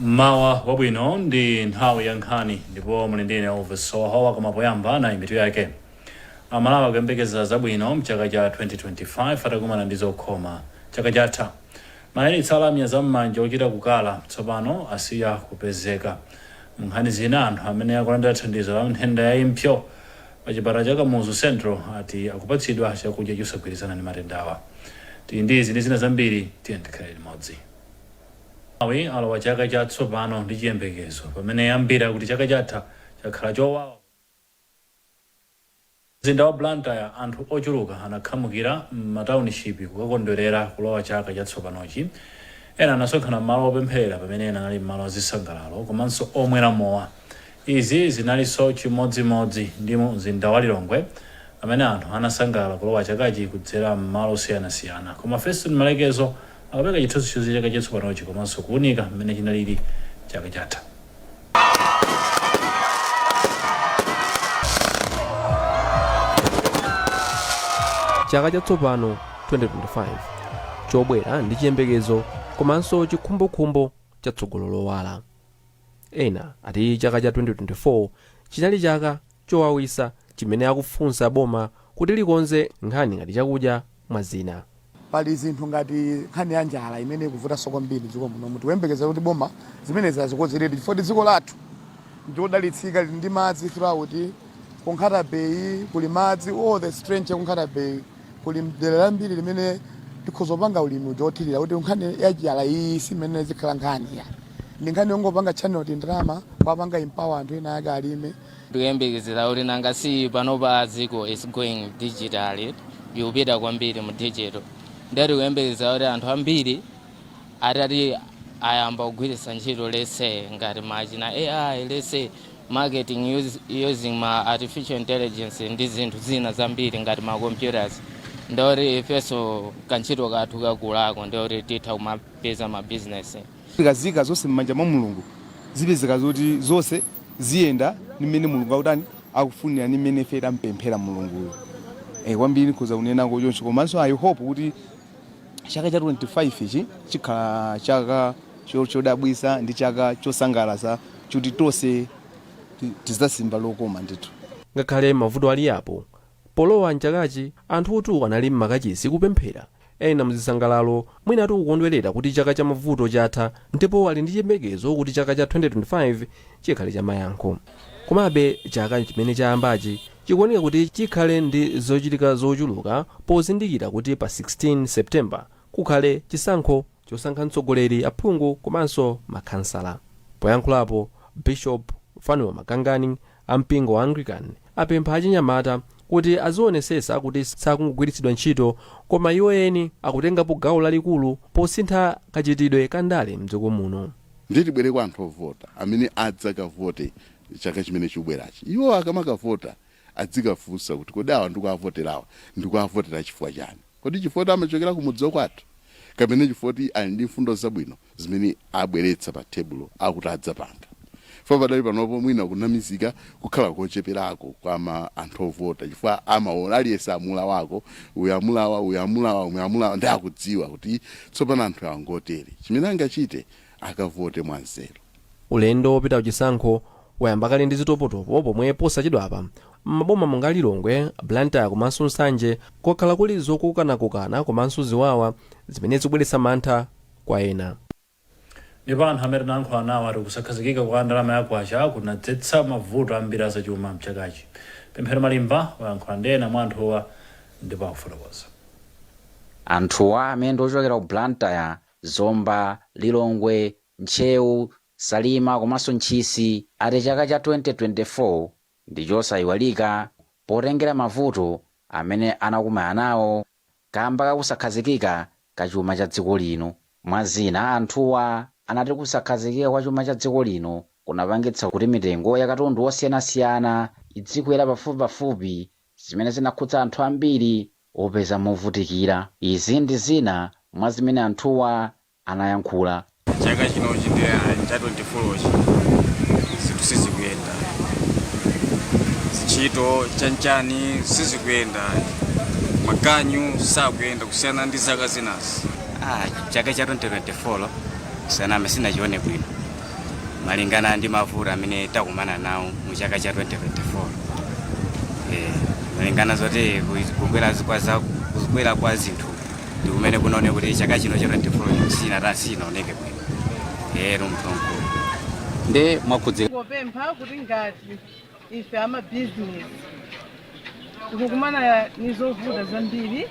Mmawa wabwino, ndi nthawi ya nkhani ndipo muli ndine Elvis Sowahowa. Koma poyamba, nayi mitu yake. Amalawi akuyembekeza zabwino mchaka cha 2025 atakumana ndi zokhoma chaka chatha. Mayunitsi a lamya zam'manja ochita kukala tsopano asiya kupezeka. Munkhani zina, anthu amene akulandira thandizo la nthenda ya impsyo pa chipatala cha Kamuzu Central ati akupatsidwa chakudya chosagwirizana ndi matendawa. Tili ndi izi ndi zina zambiri, tiye tikhale limodzi. Malawi alowa chaka chatsopano ndi chiyembekezo pamene ambiri akuti chaka chatha chakhala chowawa. Mzinda wa Blantyre, anthu ochuluka anakhamukira m'matawunishipi kukakondwerera kulowa chaka chatsopanochi. Ena anasonkhana m'malo opempherera pamene ena anali m'malo azisangalalo komanso omwera mowa. Izi zinalinso chimodzimodzi ndi mu mzinda wa Lilongwe pamene anthu anasangalala kulowa chakachi kudzera m'malo osiyanasiyana. Koma Feston Malekezo akupereka chithunzithunzi chaka chatsopanochi komanso kuunika mmene chinalili chaka chatha. Chaka chatsopano 2025 chobwera ndi chiyembekezo komanso chikhumbokhumbo cha tsogolo lowala. Ena ati chaka cha 2024 chinali chaka chowawisa chimene akufunsa boma kuti likonze nkhani ngati chakudya, mwa zina. Pali zinthu ngati nkhani ya njala imene ikuvutanso kwambiri dziko muno. Tikuyembekeza kuti boma zimenezi azikonzeretu, chifukwa dziko lathu ndilodalitsika, lili ndi madzi throughout. Ku Nkhata Bay kuli madzi, all the stretch ya ku Nkhata Bay kuli dera lambiri limene tikhoza kupanga ulimi uja othirira, kuti nkhani ya njala iyi si imene zikhala nkhani ya ndi nkhani yongopanga channel tindalama, kuwapanga empower anthu ena ake alime. Ndikuyembekezera kuti nanga si panopa dziko is going digital, ikupita kwambiri mu digital, ndiye tikuyembekezera kuti anthu ambiri atati ayamba kugwiritsa ntchito, let's say ngati machina AI, let's say marketing using ma artificial intelligence ndi zinthu zina zambiri ngati ma computers, ndoti ifenso kantchito kathu kakulako, ndoti titha kumapeza ma business. Tikazika zonse m'manja mwa Mulungu, zipezeka zoti zonse ziyenda ndi mmene Mulungu akutani, akufunira, ndi mmene ife tampemphera Mulunguyo. Kwambiri nkhoza kunenako choncho. Komanso I hope kuti chaka cha 25 ichi chikhala chaka chodabwisa ndi chaka chosangalatsa, choti tonse tizasimba lokoma ndithu. Ngakhale mavuto ali apo, polowa mchakachi anthutu anali m'makachisi kupemphera, ena mzisangalalo, mwinatu kukondwerera kuti chaka cha mavuto chatha ndipo ali ndi chiyembekezo kuti chaka cha 2025 chikhale cha mayankho. Komabe chaka chimene chayambachi chikuoneka kuti chikhale ndi zochitika zochuluka, pozindikira kuti pa 16 September kukhale chisankho chosankha mtsogoleri, aphungu komanso makhansala. Poyankhulapo, Bishop Fanuel Magangani ampingo wa Anglican apempha achinyamata kuti azionesesa kuti sakungogwiritsidwa ntchito, koma iwo eni akutengapo gawo lalikulu posintha kachitidwe ka ndale mdziko muno. Ndiye tibwere kwa anthu ovota amene adzakavote chaka chimene chikubwerachi. Iwo akamakavota adzikafunsa kuti, "Kodi awa ndikuavoterawa, ndikuavotera chifukwa chani? Kodi chifukwa kuti amachokera kumudzi kwathu, kapena chifukwa kuti ali ndi mfundo zabwino zimene abweretsa pa tebulo akuti adzapanga?" Chifukwa padali panopo mwina kunamizika kukhala kocheperako kwa ma anthu ovota, chifukwa amaona aliyense amula wako uyu, amulawa uyu, amulawa uyu, amulawa, ndi akudziwa kuti tsopano anthu awa ngotere. Chimene angachite, akavote mwanzeru. Ulendo wopita kuchisankho wayamba kale ndi zitopotopo, pomwe posachedwapa m'maboma monga Lilongwe, Blantyre komanso Nsanje kwakhala kuli zokokanakokana komanso ziwawa zimene zikubweretsa mantha kwa ena. Ndipo anthu amene tinayankhula nawo ati kusakhazikika kwa ndalama ya kwacha kunadzetsa mavuto ambiri azachuma mchakachi. Pemphero Malimba wayankhula ndi ena mwa anthuwa ndipo akufotokoza. Anthuwa, amene ndi ochokera ku Blantyre, Zomba, Lilongwe, Ntcheu, Salima komanso Ntchisi, ati chaka cha 2024 ndi chosayiwalika potengera mavuto amene anakumana nawo kamba kakusakhazikika ka chuma cha dziko lino. Mwa zina, anthuwa anati kusakhazikika kwa chuma cha dziko lino kunapangitsa kuti mitengo ya katundu osiyanasiyana idzikwera pafupipafupi, zimene zinakhudza anthu ambiri opeza movutikira. Izi ndi zina mwa zimene anthuwa anayankhula. Chaka chinochi ndi cha 24 chi, zinthu sizikuyenda, zintchito chanchani sizikuyenda, maganyu sakuyenda kusiyana ndi zaka zinazi. Chaka cha 2024 saname sinachione bwino. Malingana ndi mavuto amene takumana nawo mu chaka cha 2024, malingana zoti kukwera kwa zinthu ndi kumene kunaone kuti chaka chino cha 24 sinata sinaoneke bwino, ero munthu wamkulu. Nde mwakhudzika? Ngopempha kuti ngati ife amabhizinesi tikukumana ni zovuta zambiri,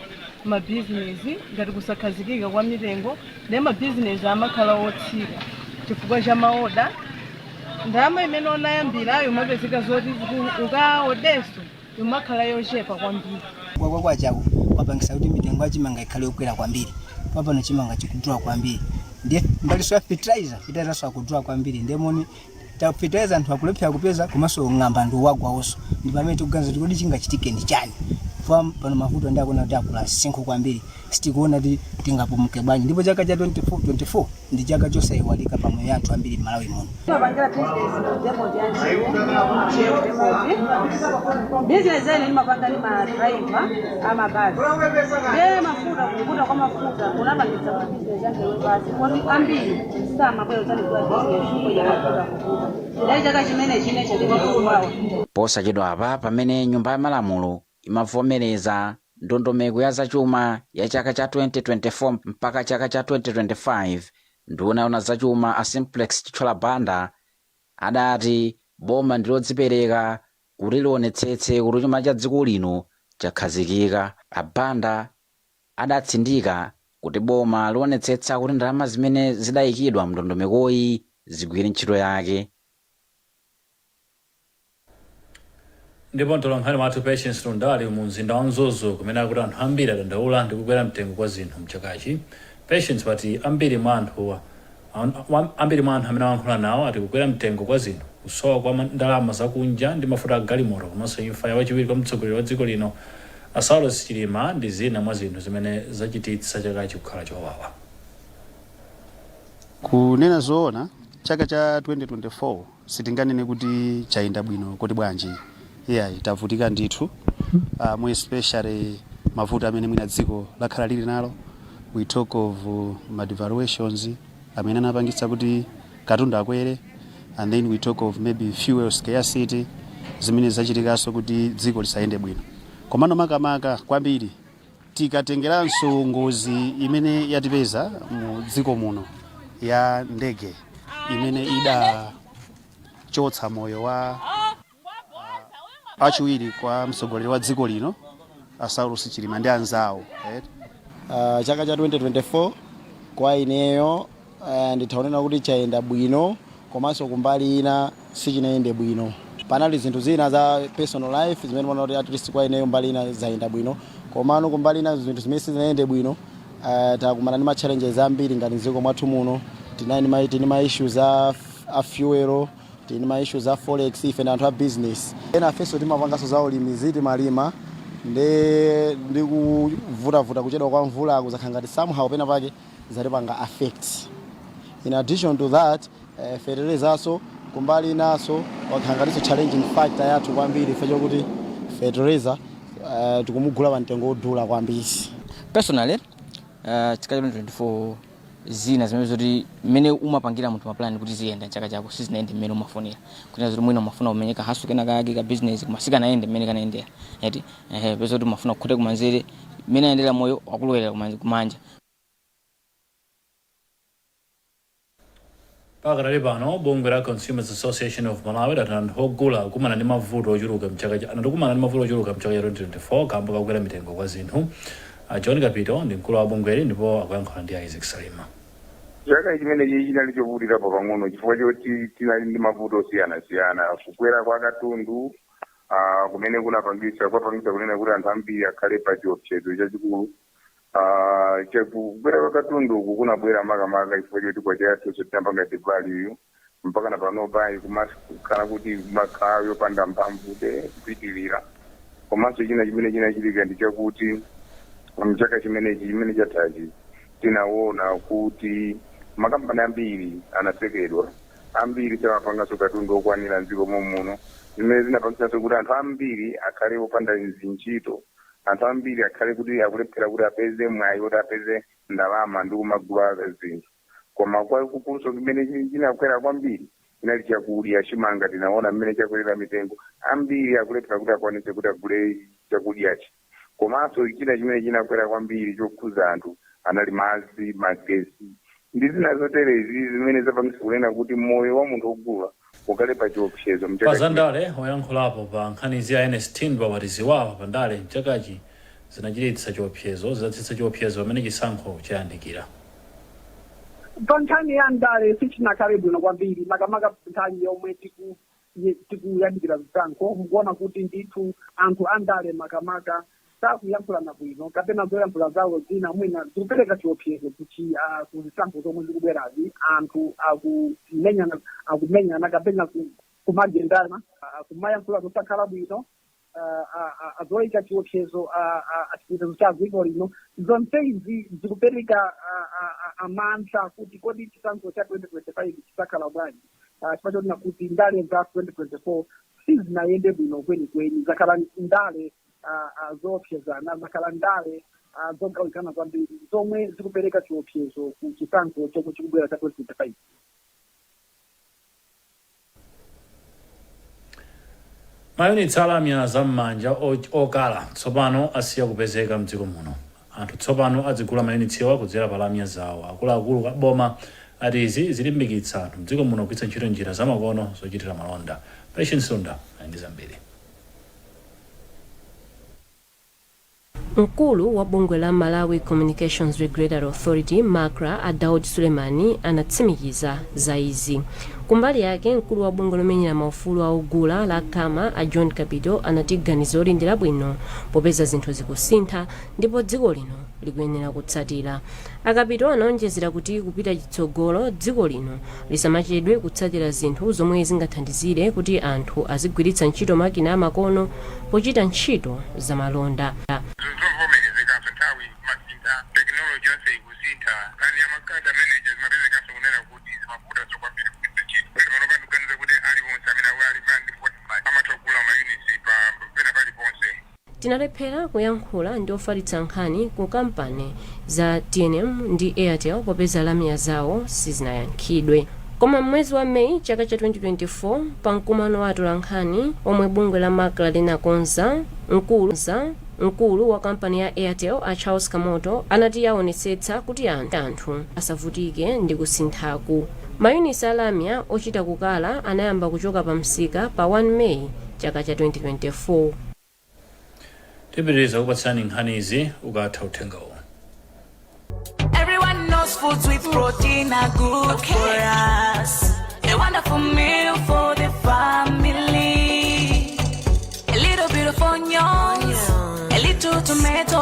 mabhizinesi ngati kusakhazikika kwa mitengo, ndiye mabhizinesi amakhala otsika chifukwa cha maoda. Ndalama imene onayambirayo umapezeka zoti ukaodenso imakhala yochepa kwambiri. Kugwa kwachaku kwapangisa kuti mitengo ya chimanga ikhale yokwera kwambiri. Papano chimanga chikudula kwambiri, ndiye mbaliso ya fertilizer, fertilizer so akudula kwambiri. Ndiye moni ta fertilizer anthu akulephera kupeza, komanso ng'amba ndi wagwawonso. Ndi pamene tikuganiza kuti kodi chingachitike ndi chani? Fa pano mavuto ndi akuona kuti akula sinkhu kwambiri, sitikuona kuti tingapumuke bwanji. Ndipo chaka cha 24 24 ndi chaka chosayiwalika pamoyo ya anthu ambiri m'Malawi muno. Timapangira business mu depot ya Ntcheu, Ntcheu depot. Business ene ndimapanga ndi ma driver amabasi. Ndiye mafuta, kuvuta kwa mafuta kunapangitsa kuti business yake iwe pasi, koti ambiri samabwera kudzandigula business kuja mafuta kuvuta. Ndiye chaka chimene chine chatikuwawa. Posachedwa apa, pamene nyumba ya malamulo imavomereza ndondomeko ya zachuma ya chaka cha 2024 mpaka chaka cha 2025, nduna yona zachuma a Simplex Chithyola Banda adati boma ndilodzipereka kuti lionetsetse kuti chuma cha dziko lino chakhazikika. Abanda adatsindika kuti boma lionetsetsa kuti ndalama zimene zidayikidwa mndondomekoyi zigwire ntchito yake. Ndipo mtolankhani wathu Patience Lundali mu mzinda wa Mzuzu, kumene akuti anthu ambiri adandaula ndi kukwera mtengo kwa zinthu mchakachi. Patience, pati ambiri mwa anthu amene ayankhula nawo ati kukwera mtengo kwa zinthu, kusowa kwa ndalama zakunja ndi mafuta a galimoto, komanso imfa ya wachiwiri kwa mtsogoleri wa dziko lino a Saulos Chilima ndi zina mwa zinthu zimene zachititsa chakachi kukhala chowawa. Kunena zoona, chaka cha 2024 sitinganene kuti chayenda bwino. Kuti bwanji? Iyayi, tavutika ndithu, mu especially mavuto amene mwina dziko lakhala lili nalo. We talk of ma devaluations amene anapangitsa kuti katundu akwere, and then we talk of maybe fuel scarcity zimene zachitikanso kuti dziko lisayende bwino. Komano makamaka kwambiri tikatengeranso ngozi imene yatipeza mu dziko muno ya ndege imene idachotsa moyo wa achiwiri kwa mtsogoleri wa dziko lino a Saulos Chilima ndi anzawo, right? Chaka cha 2024 kwa ineyo ndithaonena kuti chayenda bwino, komanso kumbali ina sichinayende bwino. Panali zinthu zina za personal life zimene maona kuti at least kwa ineyo mbali ina zayenda bwino, komano kumbali ina zinthu zimene sizinayende bwino, takumana ndi ma challenges ambiri ngati mdziko mwathu muno. Tini ma issues a fuel, tini ma issues a forex. Ife ndi anthu a business, ena afenso timapanganso za ulimi, zitimalima, ndi kuvutavuta, kuchedwa kwa mvula kuzakhala ngati somehow pena pake zatipanga affect. In addition to that, fertilizer kumbali inaso wakhala ngatinso challenging factor yathu kwambiri, ife chokuti fertilizer tikumugula pa mtengo wodula kwambiri. Personally, chaka cha 2024 zina zimene zoti mmene umapangira munthu mapulani kuti ziyenda chaka chako sizinayende mmene umafunira, kuti zoti mwina umafuna umenye kahasu kena kake ka business koma sikanayende mmene kanayendera, eti ehe, peza kuti umafuna kukhota kumanzere, mmene ayendera moyo wakulowera kumanja. Pakatali pano, bungwe la Consumers Association of Malawi lati anthu ogula akumana ndi mavuto ochuluka mchaka cha anatikumana ndi mavuto ochuluka mchaka cha 2024 kamba kakukwera mitengo kwa zinthu. John Kapito ndi mkulu wa bungweli ndipo akuyankhula ndi Isaac Salima. Chaka chimenechi chinali chovutirapo pang'ono chifukwa choti tinali ndi mavuto osiyanasiyana, kukwera kwa katundu kumene kunapangisa kwapangisa kunena kuti anthu ambiri akhale pa chiopsezo chachikulu. Kukwera kwa katundu uku kunabwera makamaka chifukwa choti kwacha yathu tinapanga devalue, mpaka na panopa ikumakhala kuti kumakhala yopanda mphamvu kupitilira. Komanso china chimene chinachitika ndi chakuti mchaka chimenechi chimene chathachi tinaona kuti makampani ambiri anatsekedwa, ambiri samapanganso katundu okwanira mdziko muno, zimene zinapangisanso kuti anthu ambiri akhale opanda ntchito, anthu ambiri akhale kuti akulephera kuti apeze mwayi kuti apeze ndalama ndi kumagula zinthu. Koma kwakukuluso chimene chinakwera kwambiri Chinali chakudya, chimanga. Tinaona mmene chakwera mitengo, ambiri akulephera kuti akwanise kuti agule chakudyachi. Komanso china chimene chinakwera kwambiri chokhuza anthu anali madzi, magesi ndi zina zoterezi zimene zapangisa kunena kuti moyo wa munthu wogula ukhale pa chiopsezo Pa mchaka. zandale, oyankhulapo pa nkhanizi a Ernest Thindwa wati ziwawa pa ndale mchakachi zinachititsa chiopsezo, zidatsitsa chiopsezo pamene chisankho chayandikira. Pa nkhani ya ndale sichinakhale bwino kwambiri, makamaka pa nthawi yomwe tikuyandikira zisankho. Mukuona kuti ndithu anthu andale makamaka sakuyankhulana bwino, kapena zoyankhula zawo zina mwina zikupereka chiopsezo ku zisankho zomwe zikubwerazi. Anthu akumenyana kapena kumagendana, kumayankhula zosakhala bwino, zoyika chiopsezo chitetezo cha dziko lino. Zonse izi zikupereka amantha kuti kodi chisankho cha 2025 chisakhala bwanji, chifukwa chonena kuti ndale za 2024 sizinayende bwino kwenikweni. Zakhala ndale zoopsezana, zakhala ndale zogawikana kwambiri zomwe zikupereka chiopsezo ku chisankho chomwe chikubwera cha 2025. Mayunitsi a lamya zam'manja okala tsopano asiya kupezeka mdziko muno. Anthu tsopano adzigula mayunitsiwa kudzera pa lamya zawo. Akuluakulu a boma ati izi zilimbikitsa anthu mdziko muno kugwiritsa ntchito njira zamakono zochitira malonda. Patience Sunda ali ndi zambiri. Mkulu wa bungwe la Malawi Communications Regulatory Authority, Macra, a Daud Suleman anatsimikiza za izi. Kumbali yake, mkulu wa bungwe lomenyera maufulu a ogula la CAMA, a John Kapito, anati ganizoli ndi labwino popeza zinthu zikusintha ndipo dziko lino likuyenera kutsatira. A Kapito anaonjezera kuti kupita chitsogolo, dziko lino lisamachedwe kutsatira zinthu zomwe zingathandizire kuti anthu azigwiritsa ntchito makina amakono pochita ntchito zamalonda. Zovomerezekanso, nthawi ikumasintha, tekinoloji yonse ikusintha. Nkhani ya makadi ameneja zimapezekanso kunena kuti zimavutanso kwambiri kugwiritsa ntchito. Kuti panopa ndikuganiza kuti aliwonse amene ali ndi foni m'manja amatha kugula mayunitsi pa pena paliponse. Tinalephera kuyankhula ndi ofalitsa nkhani ku kampani za tnm ndi Airtel popeza lamya zawo sizinayankhidwe. Koma m'mwezi wa May chaka cha 2024, pa mkumano wa atolankhani omwe bungwe la Macra linakonza, mkulu wa kampani ya Airtel a Charles Kamoto anati aonetsetsa kuti anthu asavutike ndi kusinthaku. Mayunitsi a lamya ochita kukala anayamba kuchoka pa msika pa 1 May chaka cha 2024. Tipitiriza kupatsirani nkhanizi ukatha uthengawu. Everyone knows foods with protein are good for us. A wonderful meal for the family. A little bit of onions, a little tomato.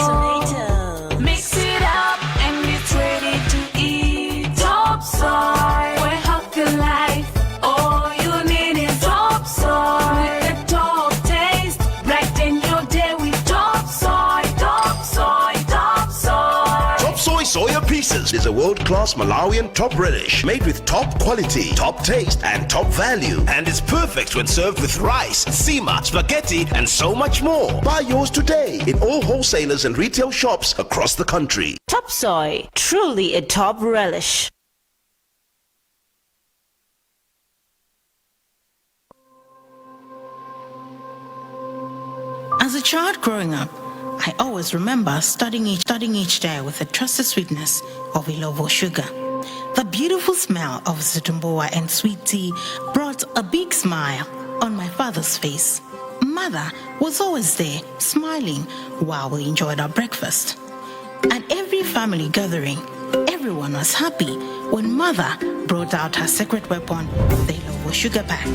Mix it up and it's ready to eat. Top Soy, for a healthy life. All you need is Top Soy. With the top taste, brighten your day with Top Soy, Top Soy, Top Soy. Top Soy Soya Pieces is a world-class Malawian top relish made with top quality, top taste, and top value. And is perfect when served with rice, nsima, spaghetti, and so much more. Buy yours today in all wholesalers and retail shops across the country. Top Soy, truly a top relish. As a child growing up, I always remember starting each day with the trusted sweetness of Illovo sugar. The beautiful smell of zitumbuwa and sweet tea brought a big smile on my father's face. Mother was always there, smiling while we enjoyed our breakfast. At every family gathering, everyone was happy when Mother brought out her secret weapon, the Illovo sugar pack.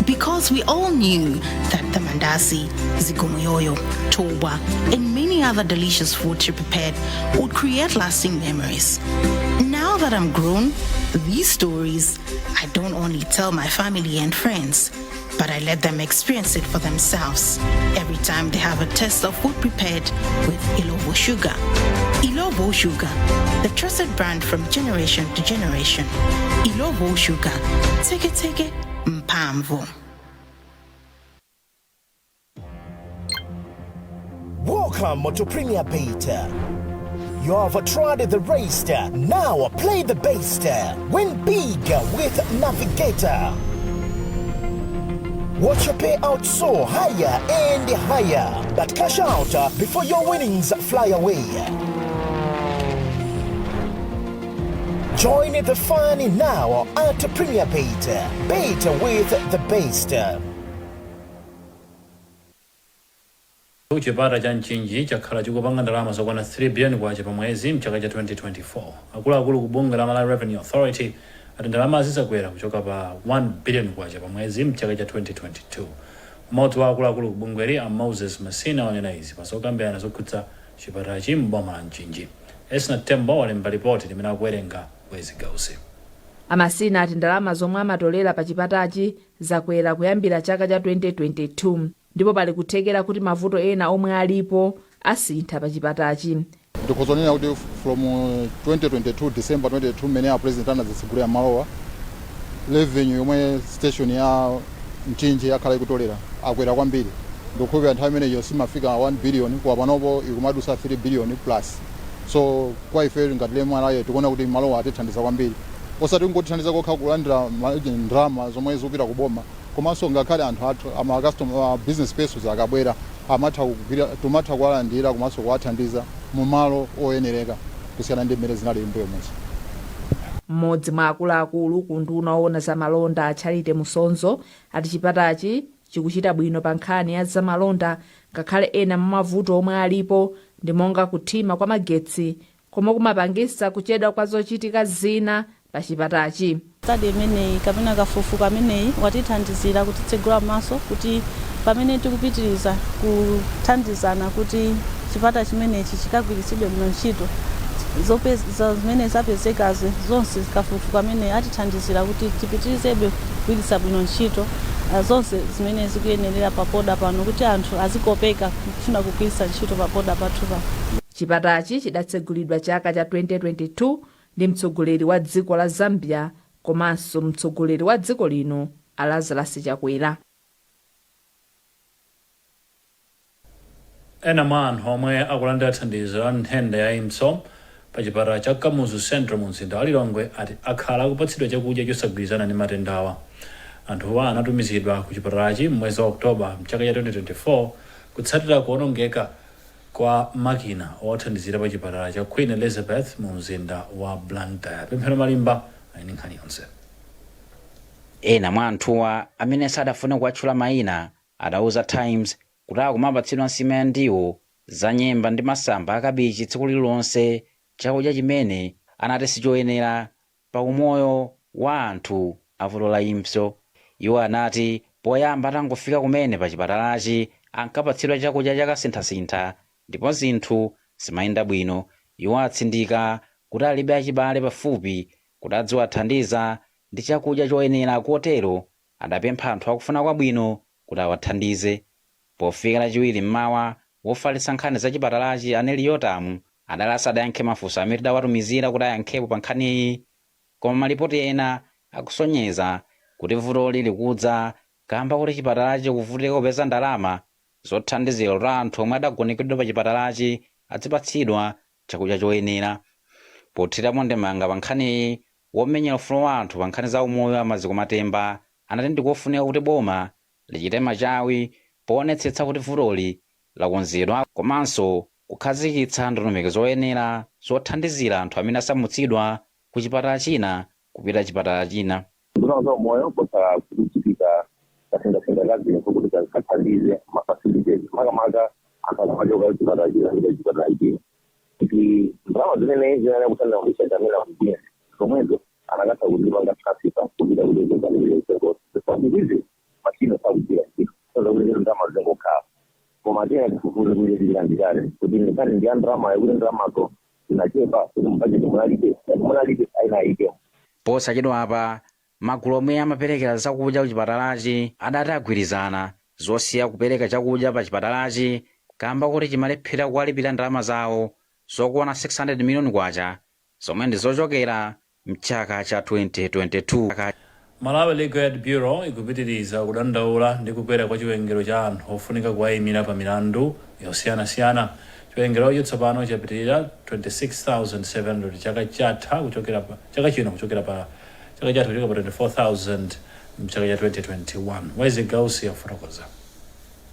Because we all knew that the mandasi, zikomoyoyo, toba, and many other delicious food she prepared would create lasting memories. Now that I'm grown, these stories I don't only tell my family and friends, but I let them experience it for themselves every time they have a taste of food prepared with Illovo sugar. Illovo Sugar, the trusted brand from generation to generation. Illovo Sugar, take it, take it, mphamvu. Welcome to Premier Bet. You have tried the race, now play the best. Win big with Navigator. Watch your payout soar higher and higher. But cash out before your winnings fly away. Join the fun now at Premier Bet. Bet with the best. Chipata cha Mchinji chakhala chikupanga ndalama zokwana 3 billion kwacha pa mwezi mchaka cha 2024. Akuluakulu ku bungwe la Malawi Revenue Authority ati ndalamazi zakwera kuchoka pa 1 billion kwacha pa mwezi mchaka cha 2022. Mmodzi wa akuluakulu ku bungweli, a Moses Masina, wanena izi pasokambirana zokhudza chipatachi m'boma la Mchinji. Esna Tembo walemba ripoti limene akuwerenga Wezi Gausi. A Masina ati ndalama zomwe amatolera pa chipatachi zakwera kuyambira chaka cha 2022 ndipo pali kuthekera kuti mavuto ena omwe alipo asintha pa chipatachi. Ndikuzonena kuti from 2022, December 22, mmene a President anadzitsegulira malowa, revenue yomwe station ya Mchinji yakhala ikutolera akwera kwambiri. Ndikukhulupirira nthawi imeneyo simafika 1 billion, kwa panopo ikumadusa 3 billion plus. So kwa ife ngati MRA tikuona kuti malowa atithandiza kwambiri, osati kungotithandiza kokha kulandira ndalama zomwe zikupita kuboma, komanso ngakhale anthu athu ama customer, business persons akabwera, amatha kugwira, tumatha kuwalandira komanso kuwathandiza mu malo oyenereka kusiyana ndi mmene zinali mbuyo monse. Mmodzi mwa akuluakulu ku unduna owona za malonda, a Charity Musonzo, ati chipatachi chikuchita bwino pa nkhani ya zamalonda, ngakhale ena mwa mavuto omwe alipo ndi monga kuthima kwa magetsi komwe kumapangisa kuchedwa kwa zochitika zina pa chipatachi. Study imeneyi kapena kafukufuku ameneyi watithandizira kutitsegula maso kuti pamene tikupitiriza kuthandizana kuti chipata chimenechi chikagwiritsidwe bwino ntchito, zimene zapezekazi zonse, kafukufuku ameneyi atithandizira kuti tipitirizebe kugwiritsa bwino ntchito zonse zimene zikuyenerera pa boda pano, kuti anthu azikopeka kufuna kugwiritsa ntchito pa boda pathu pano. Chipatachi chidatsegulidwa chaka cha 2022 ndi mtsogoleri wa dziko la Zambia komanso mtsogoleri wa dziko lino, a Lazarus Chakwera. Ena mwa anthu omwe akulandira thandizo la nthenda ya impso pa chipatala cha Kamuzu Central mu mzinda wa Lilongwe ati akhala akupatsidwa chakudya chosagwirizana ndi matendawa. Anthuwa anatumizidwa ku chipatalachi m'mwezi wa October mchaka cha 2024 kutsatira kuonongeka kwa makina owathandizira pa chipatala cha Queen Elizabeth mu mzinda wa Blantyre. Pemphero Malimba ali ndi nkhani yonse. Ena mwa anthuwa amene sadafune kuwatchula mayina adauza Times kuti akumapatsidwa nsima ya ndiwo za nyemba ndi masamba akabichi tsiku lililonse, chakudya chimene anati sichoyenera pa umoyo wa anthu avuto la impso. Iwo anati poyamba atangofika kumene pa chipatalachi ankapatsidwa chakudya chakasinthasintha ndipo zinthu zimayenda bwino. Iwo atsindika kuti alibe achibale pafupi kuti adziwathandiza ndi chakudya choyenera, kotero adapempha anthu akufuna kwabwino kuti awathandize. Pofika Lachiwiri mmawa, wofalitsa nkhani za chipatalachi, Aneli Yotamu, adali asadayankhe mafunso amene tidawatumizira kuti ayankhepo pa nkhaniyi. Koma malipoti ena akusonyeza kuti vutoli likudza kamba kuti chipatalachi chikuvutika kupeza ndalama zothandizira kuti anthu omwe adagonekedwa pa chipatalachi adzipatsidwa chakudya choyenera. Pothirapo ndemanga pa nkhaniyi, womenyera ufulu wa anthu pa nkhani za umoyo, a Maziko Matemba, anati ndikofunika kuti boma lichite machawi poonetsetsa kuti vutoli lakonzedwa komanso kukhazikitsa ndondomeko zoyenera zothandizira anthu amene asamutsidwa ku chipatala china kupita chipatala china. Nduna za umoyo kwakhala kuchitika kasinthasintha ka zinthu kuti kathandize ma facilities, makamaka anthu akamachoka chipatala china kupita chipatala china, kuti ndalama zimene zinali kuthandiza kulicha amene akugwira zomwezo anakatha kuzipanga transfer kupita kuti izi machine sakugwira ntchito, kuti ndalama zingokhala. Koma tiyena tifufuze kuti tilandikane kuti nkhani ndi ya ndalama, kuti ndalamazo zinachepa, kuti mbajeti munalibe, munalibe aina ayikemo. Posachedwa apa, magulu omwe amaperekera zakudya ku chipatalachi adati agwirizana zosiya kupereka chakudya pa chipatalachi kamba kuti chimalephera kuwalipira ndalama zawo zokwana 600 miliyoni kwacha zomwe ndi zochokera mchaka cha 2022. Malawi Legal Aid Bureau ikupitiriza kudandaula ndi kukwera kwa chiwerengero cha anthu ofunika kuwayimira pa milandu yosiyanasiyana. Chiwerengerocho tsopano chapitirira 26,700 chaka chatha kuchokera pa chaka chino kuchokera pa chaka chatha kuchokera pa Mchaka cha 2021. Wezigausi yafotokoza.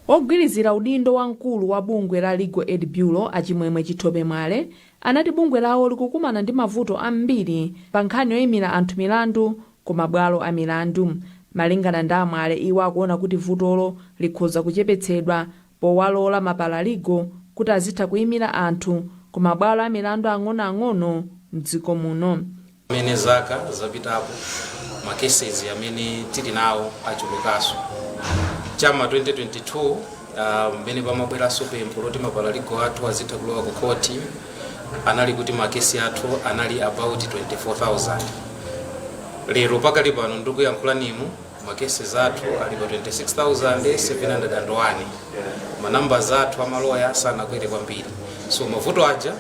Ogwirizira udindo wamkulu wa bungwe la Legal Aid Bureau, Achimwemwe Chithope Mwale, anati bungwe lawo likukumana ndi mavuto ambiri pa nkhani yoyimira anthu milandu ku mabwalo a milandu. Malingana ndi Amwale, iwo akuona kuti vutolo likhoza kuchepetsedwa powalola maparalegal kuti azitha kuyimira anthu ku mabwalo a milandu ang'onoang'ono mdziko muno. Amene zaka zapitapo, ma cases amene tili nawo achulukanso. Chama 2022, mmene pamabweranso pempho loti maparalegal athu azitha kulowa ku khoti, anali kuti makesi athu anali about 24,000. Lero pakali pano ndikuyankhula nimu, makesi athu ali pa 26,701. Manamba athu amaloya sanakwere kwambiri, so mavuto aja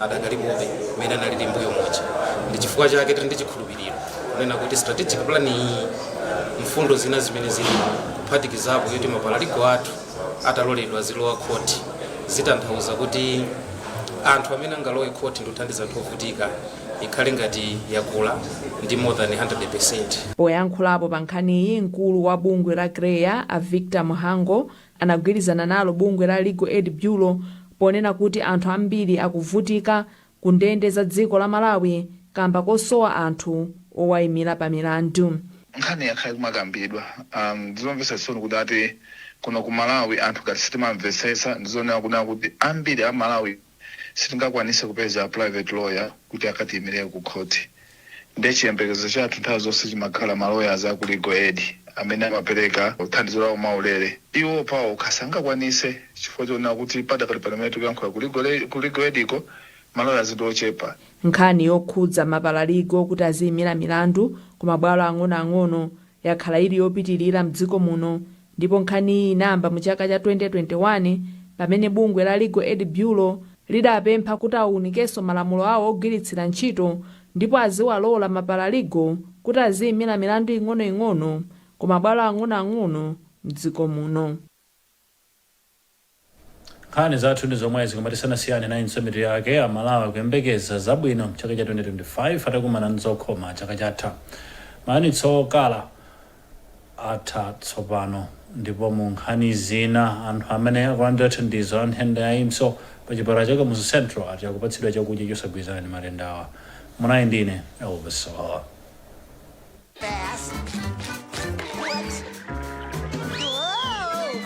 adakalipobe mmene analili mbuyo muja. Ndi chifukwa chake tili ndi chikhulupiriro kunena kuti strategic plan iyi, mfundo zina zimene zilipo, kuphatikizapo yoti maparalegal athu ataloledwa zilowa khoti, zitanthauza kuti anthu amene angalowe khoti ndi kuthandiza anthu ovutika ikhale ngati yakula ndi more than 100%. Poyankhulapo pa nkhaniyi, mkulu wa bungwe la CHREAA, a Victor Muhango, anagwirizana nalo bungwe la Legal Aid Bureau ponena kuti anthu ambiri akuvutika ku ndende za dziko la Malawi kamba kosowa anthu owayimira pa milandu. Nkhani yakhale kumakambidwa. Ndizomvetsa chisoni kuti ati kuno ku Malawi anthu ngati sitimamvetsetsa. Ndizonena kunena kuti ambiri a Malawi sitingakwanise kupeza private lawyer kuti akatiyimirire ku khoti, ndiye chiyembekezo chathu nthawi zonse chimakhala ma lawyers aku Legal Aid amene amapereka thandizo lawo mwaulere. Iwo pawo sangakwanise chifukwa chonena kuti padakali pamene tikuyankhula ku Legal Aid iko ma lawyers ndi ochepa. Nkhani yokhudza maparalegal kuti aziyimira milandu ku mabwalo ang'onoang'ono yakhala ili yopitirira mdziko muno, ndipo nkhaniyi inayamba mu chaka cha 2021 pamene bungwe la Legal Aid Bureau lidapempha kuti awunikenso malamulo awo ogwiritsira ntchito ndipo aziwalola maparalegal kuti aziyimira milandu ing'onoing'ono ku mabwalo ang'onoang'ono mdziko muno. Nkhani zathu ndi zomwezi, koma tisanasiyane nayinso mitu yake. Amalawi akuyembekeza zabwino mchaka cha 2025 atakumana ndi zokhoma chaka chatha. Mayunitsi okala atha tsopano. Ndipo mu nkhani zina, anthu amene akulandira thandizo la nthenda ya impso pa chipatala cha Kamuzu Central ati akupatsidwa chakudya chosagwirizana ndi matendawa. Munayi ndine Elvis Sawawa. Fast. What? Whoa!